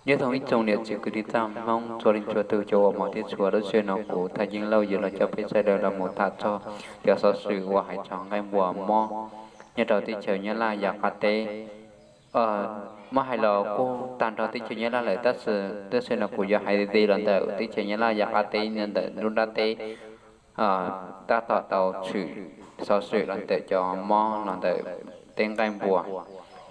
Nyob zoo ib tsoom niam txiv kwv tij txaj Hmoob txhua leej txhua tus cov uas hmov thiab tshua, lub sij hawm no kuv Thaj Yeej Lauj yuav los coj peb sawv daws los mus tham txog cov xov xwm uas hais txog nqaij npua mob nyob rau teb chaws Nyab Laj yav qab teb. Muab hais los kuj tag nrho teb chaws Nyab Laj lawm, tab sis lub sij hawm no kuv yuav hais li los ntawm teb chaws Nyab Laj yav qab teb, ntawm lub nrab teb tab tom tau tshwm xov xwm los ntawm cov mob los ntawm teb nqaij npua.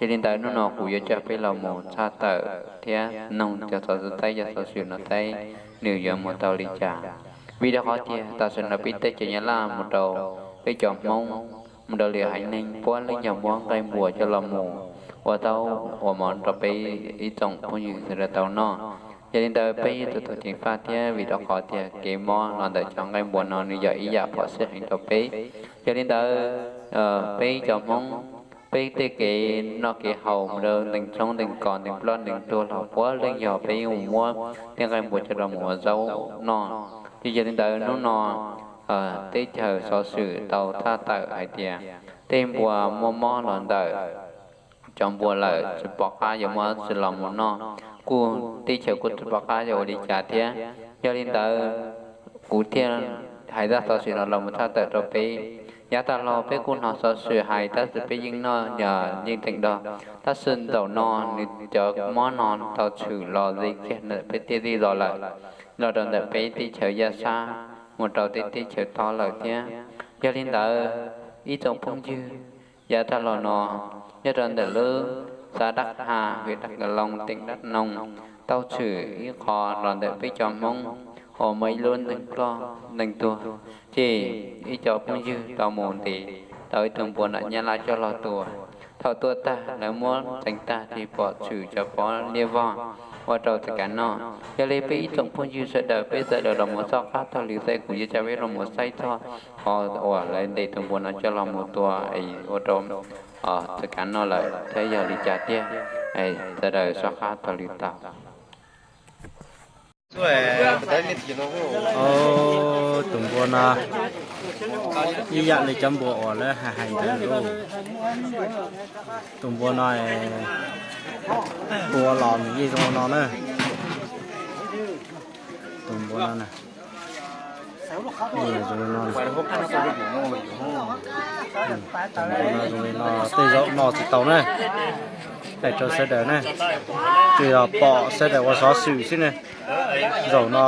Yog li ntawd hnub no kuv yuav coj peb los mus tshaj tawm thiab noog cov xov xwm saib cov xov xwm no saib nws yuav mus tau li cas. Vim rau qhov tias tam sim no peb teb chaws Nyab Laj mus rau peb cov Hmoob, mus rau lwm haiv neeg puav leej yog muab nqaij npua coj los mus ua zaub ua mov rau peb ib tsoom phooj ywg sawv daws tau noj. Yog li ntawd peb yuav tsum tau ceev faj thiab, vim rau qhov tias kev mob los ntawm cov nqaij npua no nws yog ib yam phom sij heev rau peb. Yog li ntawd peb cov Hmoob, peb tej kev noj kev haus mus rau ntees tshoob ntees kos ntees ploj ntees tuag los puav leej yog peb mus muab tej nqaij npua coj los mus ua zaub noj. Ces yog li ntawd hnub no teb chaws xov xwm tau tshaj tawm hais tias tej npua muaj mob los ntawm cov npua lawm tsis pom qab yuav muab tsis los mus noj, kuj teb chaws kuj tsis pom qab yuav ua li cas thiab. Yog li ntawd kuv thiaj hais zaj xov xwm no los mus tshaj tawm rau peb. Yav tag los peb kuj hnov xov xwm hais tab sis peb yeej noj yeej teem dog, tab sis zaum no nws cov mob no tau tshwm los ze kiag ntawm peb tej zej zos lawm, los rau ntawm peb teb chaws yaj sab mus rau tej teb chaws tod lawm thiab. Yog li ntawd ib tsoom phooj ywg, yav tag los no nyob rau ntawm lub xav Dab Ha, hwm Dab Ka Loo, teem Dab Noo tau tshwm ib qho los ntawm peb cov Hmoob uas muaj ib lub neeg ploj neeg tuag, ces ib cov phooj ywg tau mus ntes tau ib tug npua nam Nyab Laj coj los tua. Thaum tua tag lawv muab ntxeev tag ces pom tshwm cov pob liab vog ua rau txoj kev noj. Yog li peb ib tsoom phooj ywg sawv daws, peb sawv daws los mus soj qab taug lw saib, kuv yuav coj peb los mus saib txog qhov uas lawv ntes tus npua no coj los mus tua es ua rau txoj kev noj lawm thiab yog li cas tiag. Sawv daws soj qab taug lw tau. Tus npua no ib yam li cov npua uas lawv hais hais ntawd lauj. Tus npua no tua los nws yeej zoo no na. Tus npua no zoo li no, tus npua no zoo li no tej zaum noj tsis tau na. Hais rau sawv daws na, tsuas yog pom sawv daws ua xov xwm xwb na. Zaum no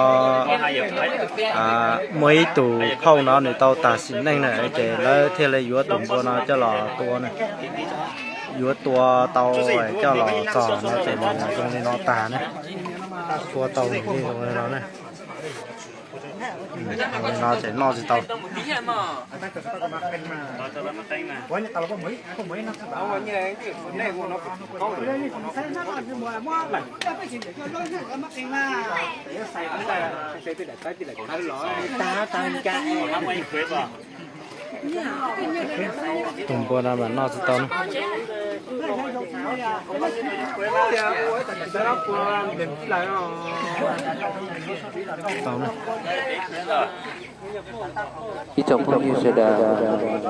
muaj ib tug phauj no nws tau tas sim neej na, ces lawv thiaj li yuav tus npua no coj los tua na. Yuav tua tau coj los txog no ces nws zoo li no tag na. Tua tau nws yeej zoo li no na. Zoo li no ces noj tsis tau. Tus npua no mas noj tsis tau na. Ib tsoom phooj ywg sawv daws,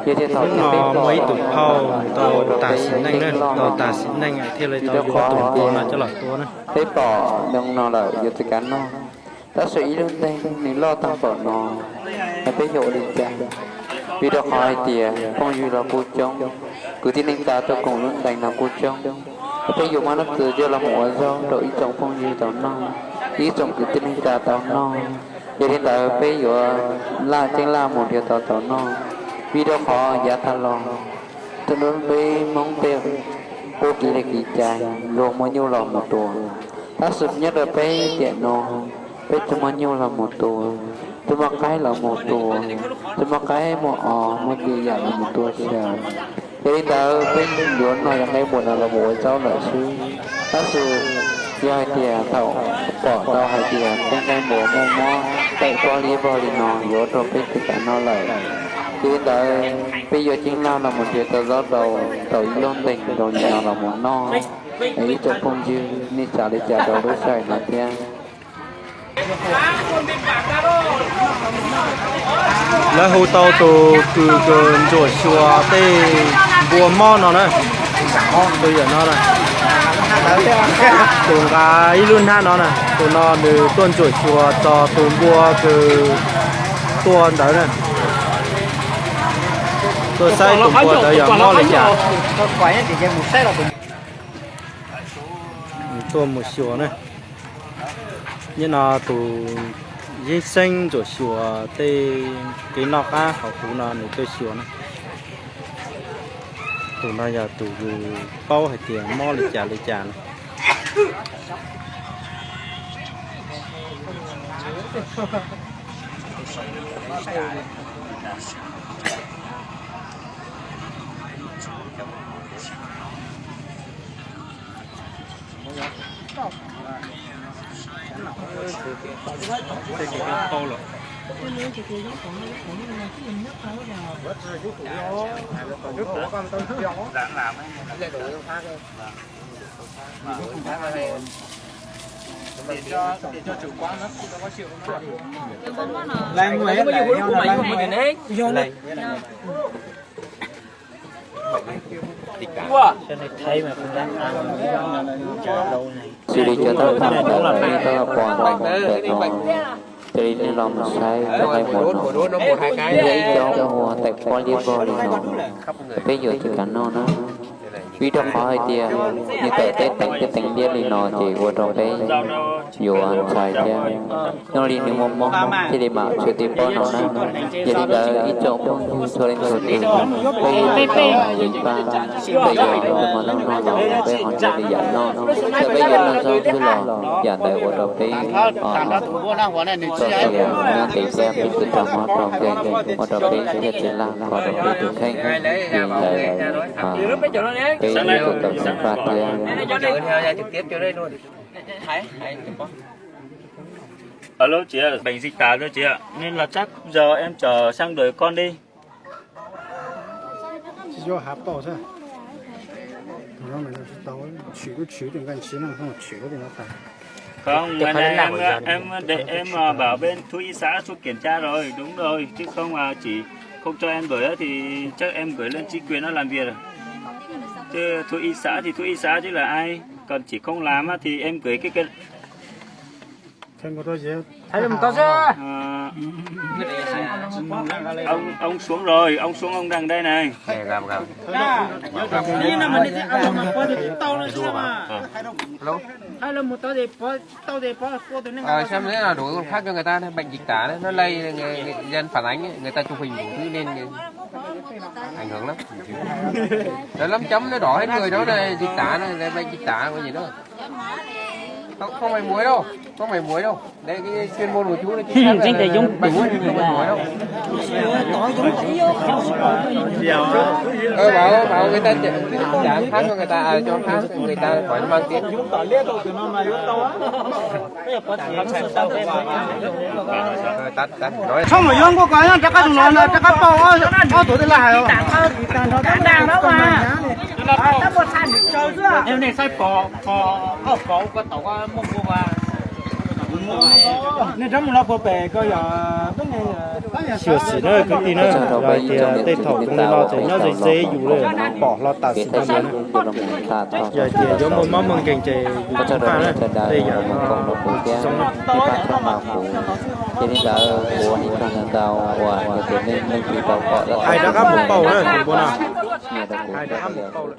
yog tias thaum no muaj ib tug phauj tau tas sim neej na, tau tas sim neej thiaj li tau yuav tus npua no coj los tua na. Peb pom zoo no lawm yuav tsis kav noj, tab sis ib lub ntees nws loj tag npaum no, peb yuav ua li cas? Vim rau qhov hais tias phooj ywg los kuj coob, kwv tij neej tsa tuaj koom lub ntees no kuj coob, peb yuav muab noj txwv coj los mus ua zaub rau ib tsoom phooj ywg tau noj, ib tsoom kwv tij neej tsa tau noj. Yog li ntawd peb yuav laj ceeb laj mus nrhiav tau tau noj, vim rau qhov yav tag los peb Hmoob tej tub kev li kev cai luag muaj nyuj los mus tua, tab sis nyob rau peb tiam no peb tsis muaj nyuj los mus tua, tsis muaj qaib los mus tua, tsis muaj qaib muaj os muaj txhua yam los mus tua xyaw. Yog li ntawd peb yuav noj cov nqaij npua no los mus ua zaub lawm xwb. Tab sis yog hais tias thaum pom tau hais tias tej nqaij npua muaj mob tawm pob liab vog li no yuav ua rau peb tsis kav noj lawm, yog li ntawd peb yuav ceeb laj los mus nrhiav tau zaub rau tau ib lub ntees rau li no los mus noj. Ib tsoom phooj ywg nej xav li cas rau lub sij hawm no thiab? Lawv hu tau tus kws kws ntsuam xyuas tej npua mob no na, tus yawm no na. Tus nqa ib lub hnab no na, tus no nws tuaj ntsuam xyuas txog tus npua kws tua ntawd na. Tuaj saib tus npua ntawd yog mob li cas. Tuaj mus xyuas na. Nyob no tus yeeb xeeb ntsuam xyuas tej kev noj qab hauv kuv no nws tuaj xyuas na. Tus no yog tus kws paub hais tias mob li cas li cas na. Xws li cov tab tom ntawm ib tug pom ntawm no, cia li nej los mus saib rau nqaij muag no, yog ib co muag taim pob liab vog li no, peb yuav tiv tas noj na. Vim rau qhov hais tias nws tawm tej teev tej teev liab li no ces ua rau peb yuav ntshai thiab. Nyob li nws muaj mob thiaj li mam tshuav tej pob no na. Yog li ntawd ib tsoom phooj ywg txhua leej txhua tus, peb yuav tau ib pab, peb yuav tau mov noj no los peb ho nrhiav li yam noj, txawm peb yuav noj zaub xwb los yam ntawd ua rau peb txoj sia nyob ntev thiab peb thiaj raug mob raug nkeeg, ua rau peb thiaj tsis laj kho rau peb tus kheej. Li ntawd peb yuav tau ceev faj thiab. Alo chị ơi, bệnh dịch tả rồi chị ạ. Nên là chắc giờ em chở sang đuổi con đi. Tsis yuav hav tau xwb. Tus no nws tsis tau, tshwm lub tshwm tias nqa ntsis no, tshwm lub tias no tas. Không, ngày này em em để em ờ, bảo bên thú y xã xuống kiểm tra rồi, đúng rồi, chứ không mà chỉ không cho em đuổi á thì chắc em gửi lên chính quyền nó làm việc rồi. Chứ thú y xã thì thú y xã chứ là ai, còn chỉ không làm á thì em gửi cái cái Thầy một đôi dép. Thầy một đôi dép. Ờ, ông ông xuống rồi, ông xuống ông đang đây này. Đây, gặp, gặp. Đi năm mà đi ăn mà có được tàu nữa sao mà. Hello. Hello, một tàu thì có, tàu thì có, có tụi nó Ờ, xem thế nào đủ phát cho người ta, bệnh dịch tả đấy, nó lây, người, người dân phản ánh ấy, người ta chụp hình đủ thứ lên, ảnh hưởng lắm. Nó lấm chấm, nó đỏ hết người đó này, dịch tả này, là bệnh dịch tả có gì đó. Không, không phải muối đâu, không phải muối đâu. Đây cái chuyên môn của chú là chính xác là, là bệnh muối, không phải muối đâu. Ờ, bảo, bảo người ta trả, trả phát cho người ta, à, cho phát người ta khỏi mang tiếng. Tsob mus yuav nkuaj ko rov qab tus no rov qab pauj ob tuv tej laj hais os. Em nej saib pom, pom, pom ko tau muaj nkuaj. Nej rov mus los puag pem ko yog xyuam xim na kwv tij na, yog hais tias tej thaum zoo li no ces nyob ze ze yus li pom hlo tam sim no ntawd na. Yog hais tias yuav muaj mob muaj nkeeg ces yus tsis npaj na, tej yam no tsis zoo na. Ces li ntawd kuv ua ib tag ntau uas yog tias nej leej twg tau pom hais rov qab mus pauj na tus npua no. Hais rov qab mus pauj.